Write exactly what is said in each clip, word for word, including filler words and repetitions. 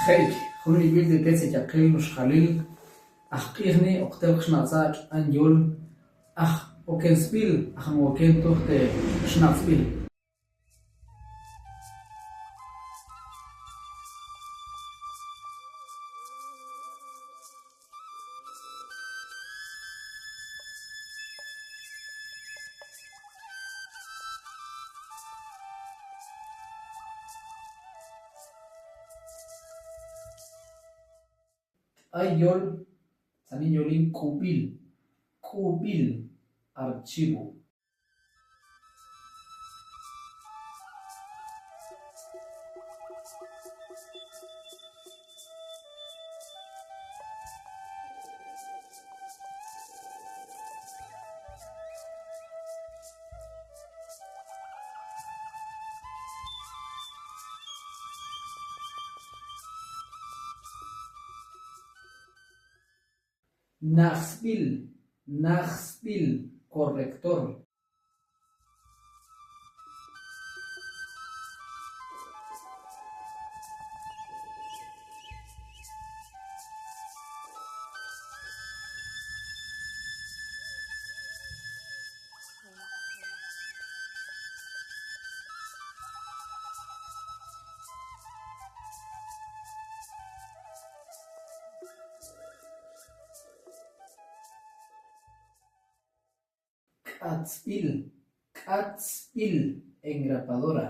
Jun ib'il te tetz e yaqil nuxjalil, aj q'ijni oktel xnaq'tzaj ch'an yol aj okensb'il, aj an woken tuj te xnaq'tzb'il. Ay yol, tzanin yolin k'ub'il, k'ub'il, archivo. Najsb'il, najsb'il, corrector. K'atsb'il, k'atsb'il, engrapadora.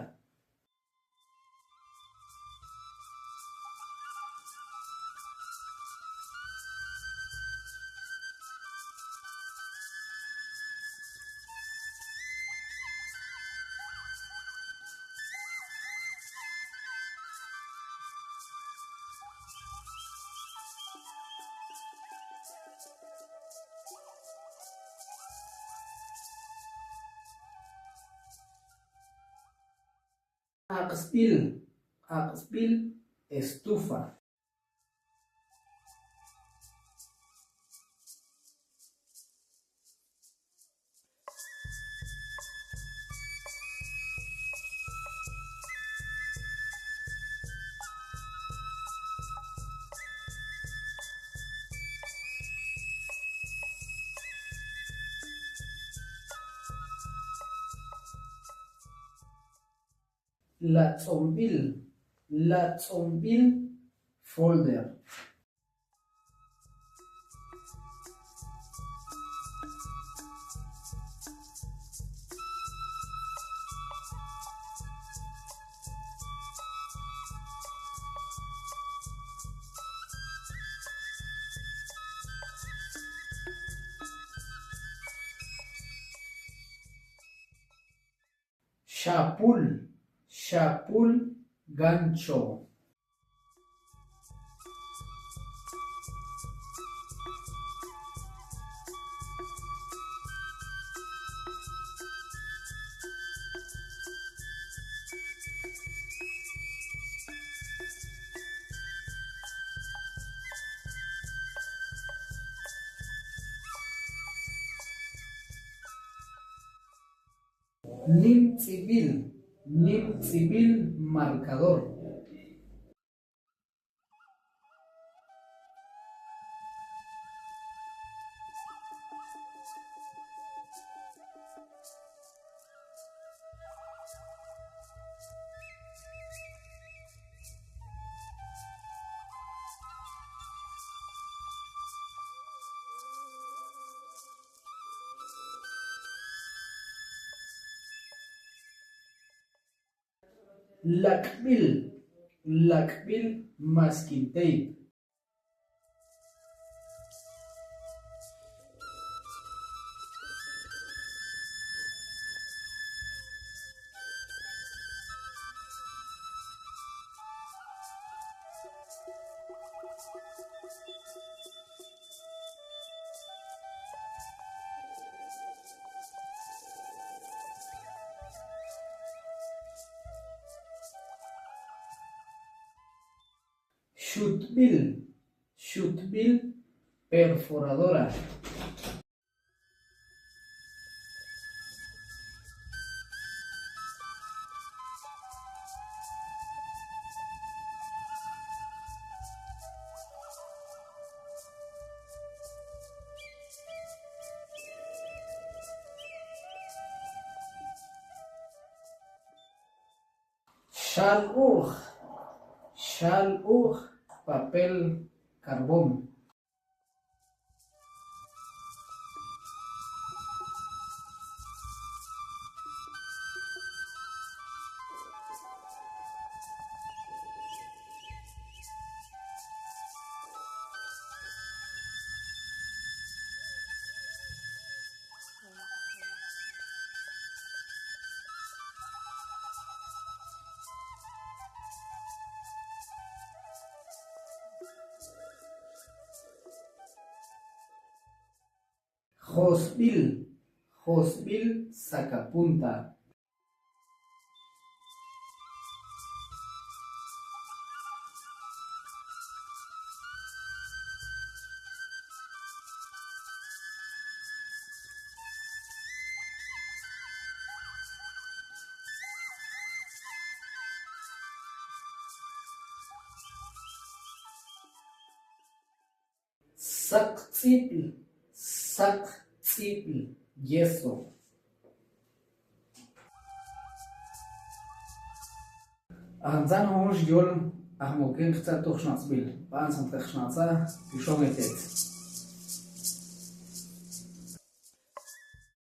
Aq'sb'il, aq'sb'il, estufa. Latz'onb'il, latz'onb'il, folder. Xapul, xapul, gancho. Nimtz'ib'il, nimtz'ib'il, marcador. Lak'b'il, lak'b'il, masking tape. Xutb'il, xutb'il, perforadora. Xal uj, xal uj, papel carbón. Josbil, josbil, sacapunta. Saqtz'ibl, saqtz'ibl, yeso. Ajantzan junx yul ajmukin jtz'a tuj xnaq'tzb'il. B'an santaq xnaq'tza, kixon etet.